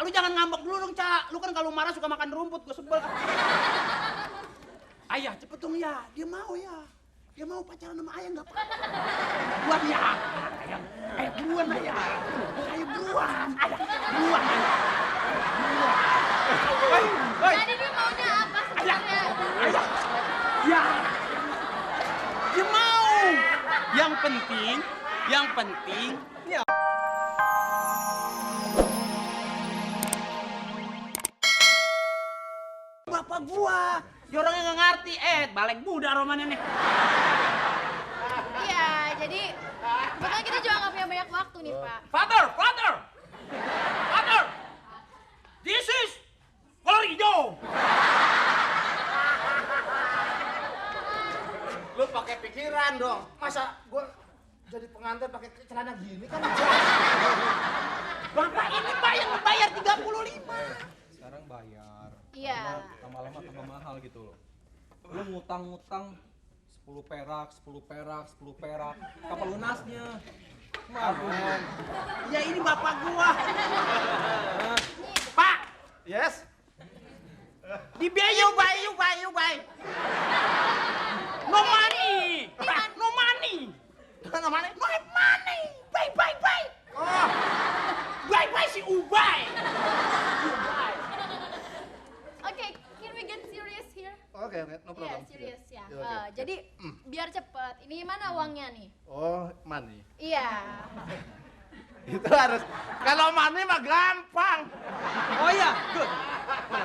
lu jangan ngambek dulu dong, Cak. Lu kan kalau marah suka makan rumput, gue sebel. Ayah, cepet dong ya. Dia mau ya. Dia mau pacaran sama ayah nggak apa-apa. Buat ya. Ayah buruan ayah. Ayah buruan. Ayah buruan. Tadi dia maunya apa sebenarnya? Ayah. Ya. Dia mau. Yang penting. Ya. Bapak gua, dia orangnya nggak ngerti. Balik Buddha romannya nih. Iya, jadi kebetulan kita juga nggak punya banyak waktu nih, Pak. Father, this is Florido. Lu pakai pikiran dong. Masa gua jadi pengantin pakai celana gini kan? Bapak ini bayar 35. Sekarang bayar. Iya. Lama-lama tambah mahal gitu loh. Lu ngutang-ngutang 10 perak. Kapan lunasnya? Kemarin. Ya ini bapak gua. Pak, Yes. dibiayain. You buy. No money. No money. Mana mana? No have money. Buy. Oh, Buy si Ubay. Oke, can we get serious here? oke, no Iya, problem. serius ya. Iya, oke. Jadi biar cepet. Ini mana uangnya nih? Oh, money. Iya. Itu harus. Kalau money mah gampang. Oh iya, good.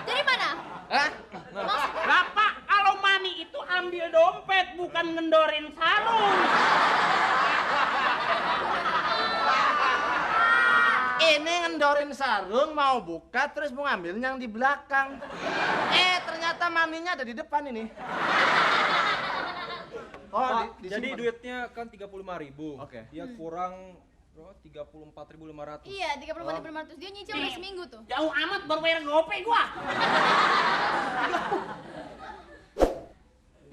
Jadi mana? Hah? Maksudnya? Bapak, kalau money itu ambil dompet, bukan ngendorin sarung. Ini ngendorin sarung mau buka terus mau ngambil yang di belakang. Ternyata maninya ada di depan ini. Oh, Pak, di jadi simpan. duitnya kan 35.000. Oke. Dia kurang 34.500. Iya, 34.500. Dia nyicil udah seminggu tuh. Jauh amat baru bayar gopay gua.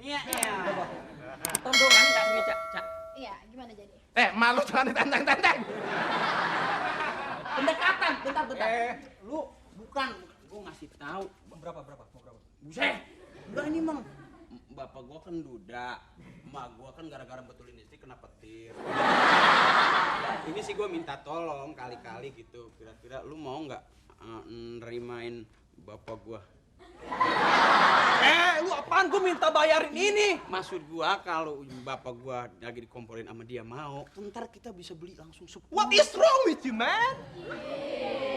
Iya. Tolong dong. Cak sini, Cak. Iya, gimana jadi? Malu jangan ditenteng-tenteng. Pendekatan, bentar. Lu Bukan, gua ngasih tahu. mau berapa? Buset. Enggak ini, Mang. Bapak gua kan duda. Emak gua kan gara-gara betulin istri kena petir. Ini sih gua minta tolong kali-kali gitu. Kira-kira lu mau nggak nerimain bapak gua? Lu apaan? Gua minta bayarin ini. Maksud gua kalau bapak gua lagi dikomporin sama dia mau, ntar kita bisa beli langsung 10. What is wrong with you, man?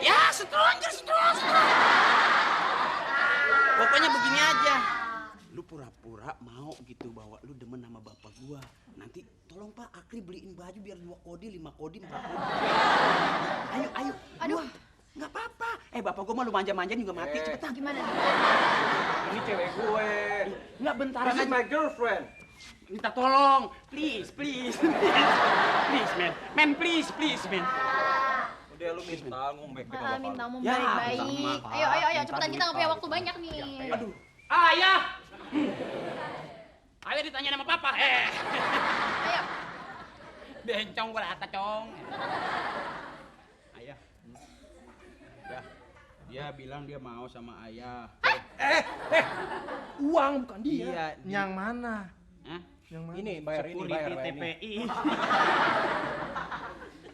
Ya, setuju. Pokoknya begini aja. Lu pura-pura mau gitu bahwa lu demen sama bapak gua. Nanti tolong Pak Akri beliin baju biar 2 kodi, 5 kodi, 4 kodi. Ayo. Aduh. Nggak apa-apa. Bapak gua mah lu manja-manja juga mati. Cepetan. Gimana? Ini cewek gue. Nggak bentaran This is aja. my girlfriend. Minta tolong. Please. Please, man. Please, man. Udah lu minta ngomong baik-baik sama Minta Pak. mau Ya, baik-baik. minta Ayo, maaf. cepetan kita nggak punya waktu banyak nih. Aduh. Ayah. Ayah ditanya sama papa. Ayo. Bencong gua lata, Cong. Ayah. Ya. Dia bilang dia mau sama ayah. Uang bukan dia. Iya. Yang mana? Hah? Yang mana? Ini bayar ini, bayar ini. TPI.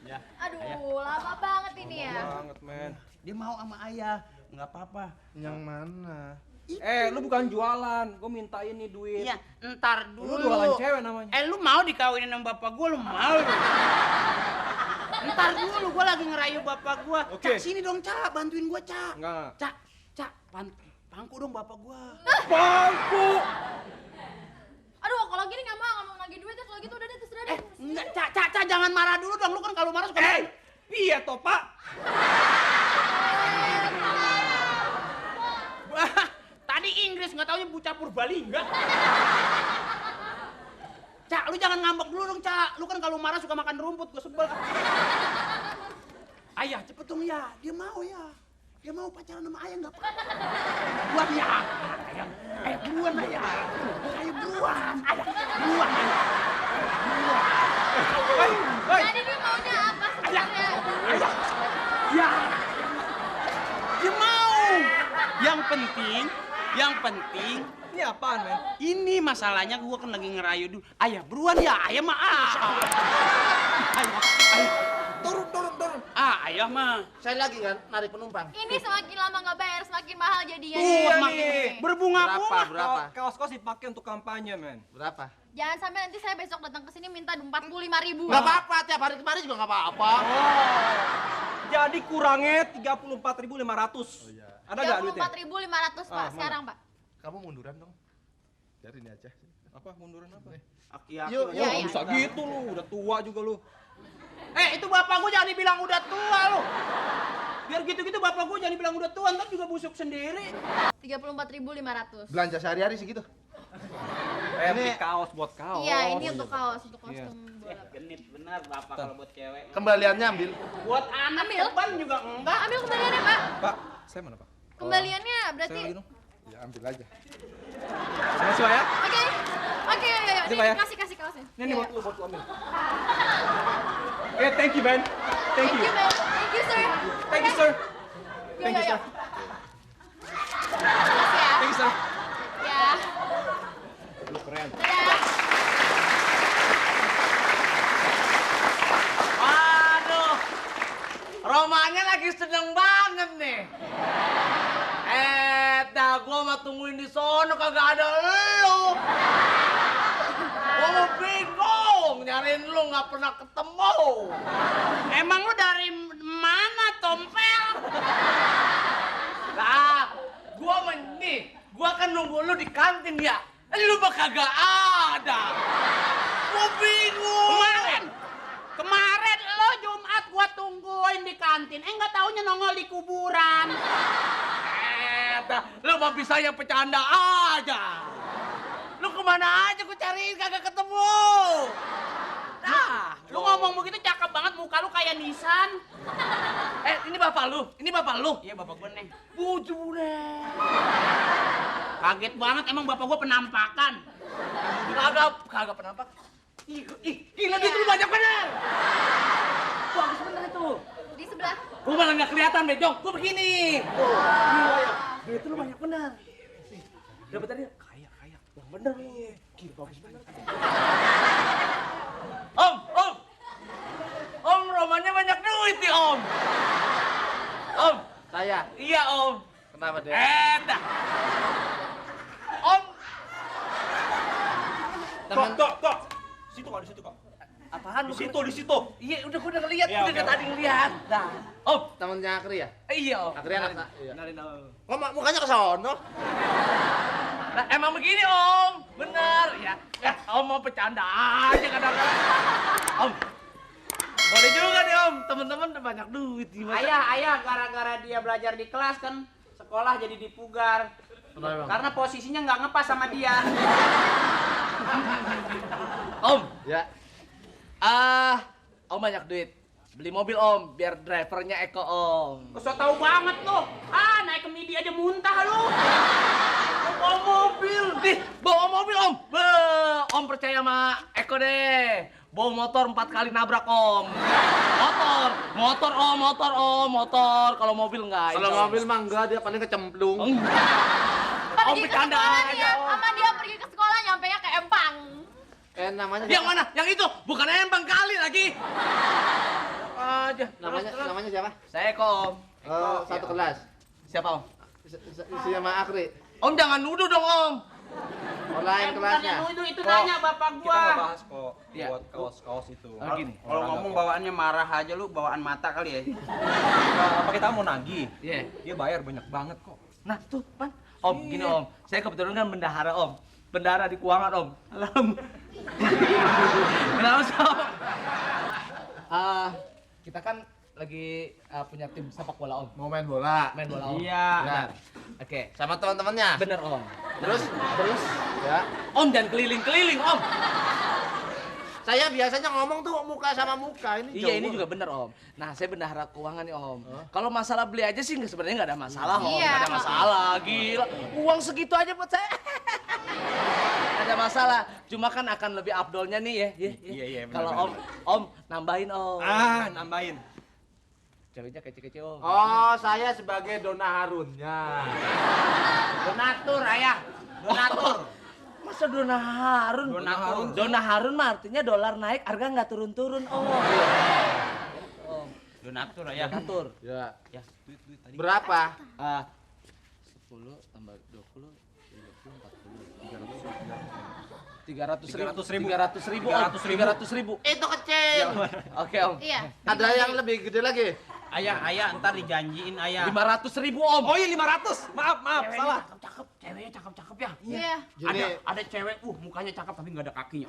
Ya. Aduh, lama banget ini ya. Banget, men. Dia mau sama ayah. Nggak apa-apa. Yang mana? Lu bukan jualan. Gua minta ini duit. Iya, ntar dulu. Lu jualan cewek namanya. Lu mau dikawinin sama bapak gua, lu mau? Ntar dulu, gua lagi ngerayu bapak gua. Oke. Cak, sini dong, Cak. Bantuin gua, Cak. Enggak. Cak, pangku dong bapak gua. Bangku. Aduh, kalau gini nggak mau nagih duit ya. Kalau gitu udah deh, terserah deh. Enggak, Cak, jangan marah dulu dong. Lu kan kalau marah suka marah. Iya toh, Pak. Wah, tadi Inggris nggak taunya bucah Purbalingga. Cak, lu jangan ngambek dulu dong, Cak. Lu kan kalau marah suka makan rumput, gua sebel. Ayah, cepet dong ya. Dia mau ya. Dia mau pacaran sama ayah nggak apa-apa. Buat ya. Ayah buruan ayah. Ayah buruan. Ayah buruan. Tadi dia maunya apa sebenarnya? Ayah. Ya. yang penting Ini apaan, men? ini masalahnya gua kan lagi ngerayu dulu. Ayah beruan ya, ayah mah ayah. Turun. Ayah mah. Saya lagi kan narik penumpang. Ini semakin lama nggak bayar, semakin mahal jadinya. Iya makin nih. berbunga-bunga. Berapa? Kaos-kaos dipakai untuk kampanye, men. Berapa? Jangan sampai nanti saya besok datang ke sini minta 45.000. Nggak apa-apa, tiap hari kemarin juga nggak apa-apa. Jadi kurangnya 34.500. Ada nggak duitnya? 34.500 Pak, Ah, sekarang Pak. Kamu munduran dong. Dari ini aja. Apa munduran apa? Aki-aki. Yuk, Iya, Nggak iya. bisa gitu lu, udah tua juga lu. Itu bapak gua jangan dibilang udah tua lo. Biar gitu-gitu bapak gua jangan dibilang udah tua, ntar juga busuk sendiri. 34.500. Belanja sehari-hari segitu. Beli kaos buat kaos. Iya, ini untuk kaos, untuk Iya. kostum bola. Genit benar bapak kalau buat cewek. Kembaliannya ambil. Buat anak Ambil. depan juga enggak. Ambil kembaliannya Pak. Pak, saya mana, Pak? Kembaliannya Saya berarti. lagi dong. Ya ambil aja. Saya siapa ya? Oke, ayo. Ini, Pak, ya? Kasih kaosnya. Ini Iya, buat lu ambil. Thank you, man. Thank you. Man. Thank you, sir. Thank you, sir. Yuk, Thank you, yuk, sir. yuk. Makasih ya. Thank you, sir. Ya. Lu keren. Dadah. Aduh, Romanya lagi seneng banget nih. Gua mah tungguin di sono kagak ada elu. Gua mau bingung, nyariin lu nggak pernah ketemu. Emang lu dari mana, Tompel? Lah, gua gua kan nunggu lu di kantin ya. Lu mah kagak ada. Gua bingung. Kemarin lo Jumat gua tungguin di kantin, nggak taunya nongol di kuburan. Lu mah bisa yang bercanda aja. Lu kemana aja gua cariin kagak ketemu. Nah, lu ngomong begitu cakep banget, muka lu kayak Nissan. Ini bapak lu? Ini bapak lu? Iya bapak gua nih. Bujuran. Kaget banget, emang bapak gua penampakan. Kagak penampak. Gila dia tuh banyak bener. Bagus bener itu. Di sebelah. Gua malah nggak kelihatan, Bejong. Gua begini. Gila ya. Dia tuh lu banyak bener. Dapat tadi kaya. Yang bener lu. Gila bagus bener. Om. Om, Romanya banyak duit nih, Om. Om. Saya? Iya, Om. Kenapa, Dek? Dah. Om. Tok. Situ kok, di situ kok. Apaan lu? Di situ. Iya, udah ngeliat, Iya, udah oke, tadi ngeliat. Dah. Om. Temennya Akri ya? Iya, Om. Akri anak iya. Kenalin nama lu. Kok mukanya ke sono? Nah, emang begini, Om. Bener, ya. Om mau bercanda aja kadang-kadang. Om. Boleh juga nih, Om. Temen-temen udah banyak duit gimana? Ayah, gara-gara dia belajar di kelas kan, sekolah jadi dipugar. Kenapa, Bang? Karena posisinya nggak ngepas sama dia. Om. Ya. Om banyak duit. Beli mobil, Om, biar drivernya Eko, Om. So tau banget lo. Naik ke midi aja muntah lo. Bawa mobil. Nih, bawa mobil, Om. Om percaya sama Eko deh. Bawa motor 4 kali nabrak, Om. Motor. Kalau mobil enggak. Kalau mobil mah enggak, dia paling kecemplung. Pergi Om ke bercanda sekolah aja, nih ya. Om. Sama dia pergi ke sekolah nyampe ke Empang. Namanya Yang mana? Yang itu? Bukan Empang kali lagi. Aja. Namanya siapa? Saya Eko, Om. Oh, satu kelas. Siapa, Om? Si sama Akri. Om jangan nuduh dong, Om. Oh, lain kelasnya. Itu nanya bapak Kita nggak gua. bahas kok Iya. buat kaos-kaos itu. Gini. Kalau ngomong bawaannya marah aja lu, bawaan mata kali ya. Apa kita mau nagih? Iya. Dia bayar banyak banget kok. Nah, tuh, Pan. Om, gini, Om. Saya kebetulan kan bendahara, Om. Bendahara di keuangan, Om. Kenapa, Om? Kita kan lagi punya tim sepak bola, Om. Mau main bola. Main bola, Om. Iya. Benar. Oke. Sama teman-temannya. Bener, Om. Terus? Ya. Om, jangan keliling-keliling, Om. Saya biasanya ngomong tuh muka sama muka. Ini Iya, ini juga bener, Om. Nah, saya bendahara keuangan nih, Om. Kalau masalah beli aja sih sebenarnya nggak ada masalah, Om. Iya. Nggak ada masalah, gila. Uang segitu aja buat saya. Nggak ada masalah. Cuma kan akan lebih afdolnya nih ya. Iya, Kalau benar. Om nambahin, Om. Nambahin. Ceweknya kece-kece om. Oh, saya sebagai Dona Harunnya. Donatur ayah. Donatur. Masa Dona Harun? Donatur. Dona Harun mah artinya dolar naik, harga nggak turun-turun om. Donatur ayah. Donatur. Ya. Ya, duit tadi. Berapa? 10 tambah 20, 30, 40, 300 ribu. 300 ribu. Itu kecil. Oke om. Iya. Ada yang lebih gede lagi? Ayah, ntar dijanjiin ayah. 500 ribu om. Oh iya 500. Maaf, salah. Cakep, ceweknya cakep ya. Iya. Jadi Ada cewek, mukanya cakep tapi nggak ada kakinya.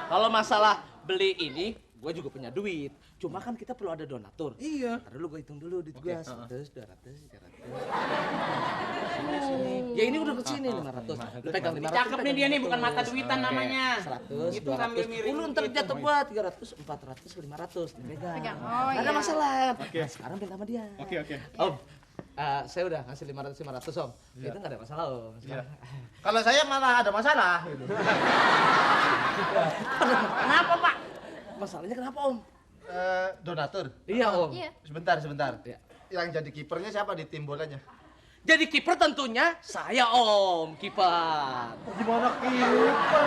Kalau masalah beli ini, gue juga punya duit. Cuma kan kita perlu ada donatur. Iya. Ntar dulu gue hitung dulu duit gue. Oke, 100, 200, 300. Ya ini udah kesini 500. Lu pegang 500. Cakep nih dia nih, bukan mata duitan namanya. 100, Itu sambil 200. miring Ntar gitu. jatuh gua 300, 400, 500. Dipegang. Pegang. Oh, Nggak ada iya. masalah. Nah, sekarang pegang sama dia. Oke. Om, saya udah ngasih 500 om. Itu nggak ada masalah om. Sekarang. kalau saya malah ada masalah gitu. Kenapa pak? Masalahnya kenapa om? Donatur. Iya om. Iya. Sebentar. Iya. Yang jadi kipernya siapa di tim bolanya? Jadi kiper tentunya saya om, kiper. Gimana kiper?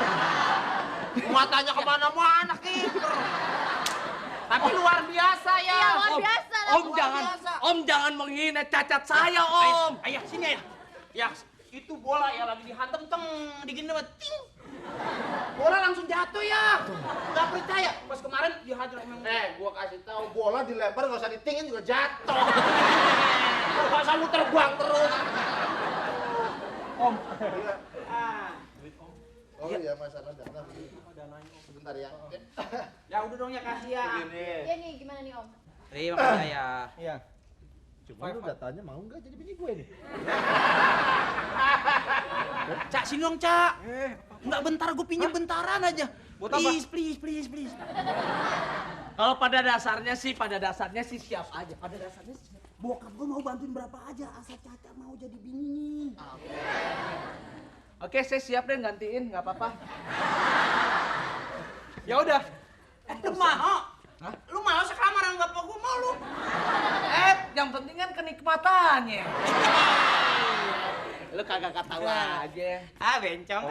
Matanya kemana-mana kiper. Tapi luar biasa ya. Iya, luar biasa lah. Om jangan menghina cacat saya om. Ayah, sini ayah. Ya, itu bola ya lagi dihantam teng, digini sama ting. Bola langsung jatuh ya. Gak percaya. Pas kemarin dihajar emang. Gua kasih tahu bola dilempar nggak usah ditingin juga jatuh. Nggak usah muter buang terus. Om. Oh iya masalah dana. Sebentar ya. Ya udah dong ya kasih ya. Iya nih, gimana nih om? Terima kasih ya. Iya. Cuma lu datanya mau nggak jadi bini gue nih? Cak, sini dong, Cak. Enggak bentar, gue pinjam bentaran aja. Buat apa? Please. Kalau pada dasarnya sih siap aja. Pada dasarnya sih siap. Bokap gue mau bantuin berapa aja, asal Caca mau jadi bini. Oke, saya siap deh gantiin, nggak apa-apa. Ya udah. Lu mau? Hah? Lu mau sekamar sama bapak gue mau lu? Yang penting kan kenikmatannya. Lu kagak ketawa aja. Bencong.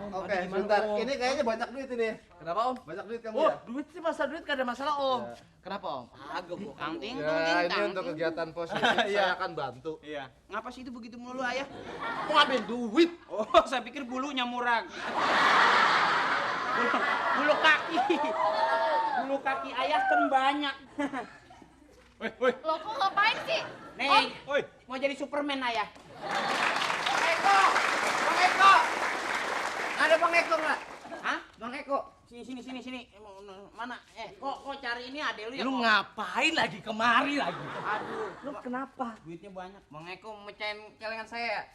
Oke, sebentar. Ini kayaknya banyak duit ini. Kenapa om? Banyak duit kamu Oh, ya? duit sih masa duit gak ada masalah om. Kenapa om? Agak kanting. Ya, ini untuk kegiatan positif. Saya akan bantu. Iya. Ngapa sih itu begitu mulu ayah? Mau ngambil duit? Oh, saya pikir bulunya murag. Bulu kaki. Bulu kaki ayah kan banyak. Lo kok ngapain sih? Nih, Woi. mau jadi Superman ayah. Bang Eko. Ada Bang Eko nggak? Hah? Bang Eko. Sini. Mana? Kok cari ini adek lu ya? Lu kok? ngapain lagi kemari lagi? Aduh, Lu kenapa? duitnya banyak. Bang Eko mecahin celengan saya.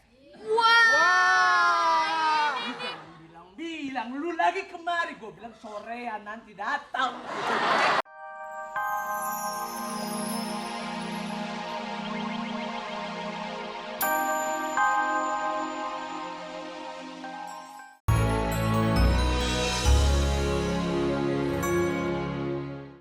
Wah. Bilang lu lagi kemari, gua bilang sorean nanti datang.